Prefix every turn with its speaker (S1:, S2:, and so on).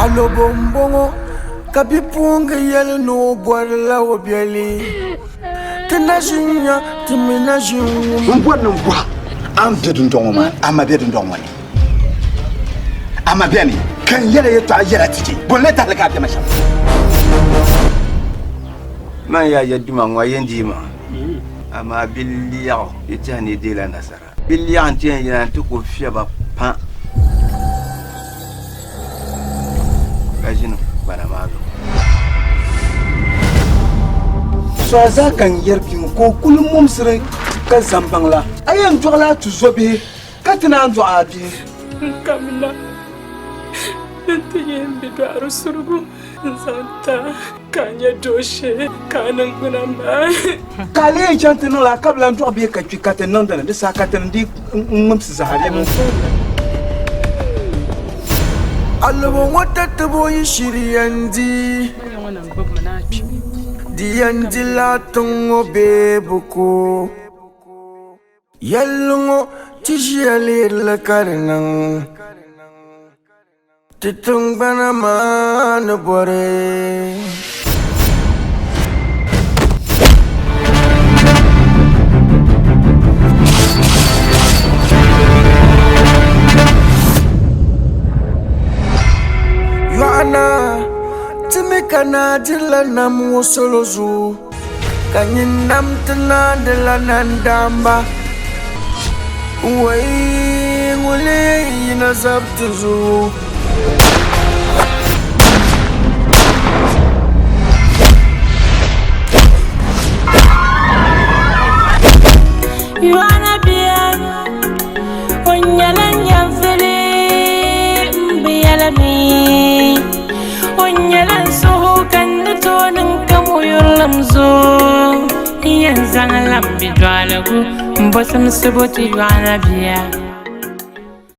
S1: Alobo m-bɔŋɔ ka bipuɣiŋga yɛli ni o bɔrila o biɛli. Ti na ʒi n-nya, ti mi na ʒi n-wum.
S2: M bɔri ni m bɔhi a ni be dundɔŋ ŋɔ maa, a ma be dundɔŋ ŋɔ ni? A ma beni ka n yɛla yɛtɔɣa yɛla ti je, bɔ n-lee tahili ka a be ma shɛm?
S3: Man yaa ya duma ŋɔ yɛn dii ma, amaa bi liɛɣu yi tɛhi ni yi deela nasara. Bi liɛɣu nti yɛn yina nti ku fiɛba pa ka ʒini gbana maa zuɣu.
S4: So a zaa ka n yɛri bia ŋɔ ka o kuli mumsiri ka zan baŋ la. A yɛn dɔɣila a tuzobihi ka ti naan dɔɣi a bihi.
S5: N kamina nti yɛn bi dɔɣiri surugu n-zaŋ ti a ka a nya dooshee ka a niŋgbuna maai.
S4: Ka a lee chaŋ ti niŋ lala ka bi lan dɔɣi bee ka kpi ka ti niŋdi ni di saha ka ti ni dii ŋ-ŋmibisi zaa bɛ mi.
S1: Alobo ŋɔ tatabo yi shiri yɛn di, di yɛn dila tiŋ ŋɔ bee buku. Yɛlli ŋɔ ti ʒiya lihirili ka di niŋ ti tiŋgbana maa ni bɔri. Yɔɣana, ti mi ka naa dirila nam ŋɔ salo zuɣu. Ka nyin nam ti naandila nandaamba, Wɛi ŋuni yina zabiti zuɣu.
S6: Yohana bia, o nyɛla nyɛvili m bi yɛla mi. O nyɛla n suhu ka n ni tooi niŋ kam o yurilim zuɣu. N yɛn zaŋla m bidɔɣiligu m-bo simsibu ti Yohana bia.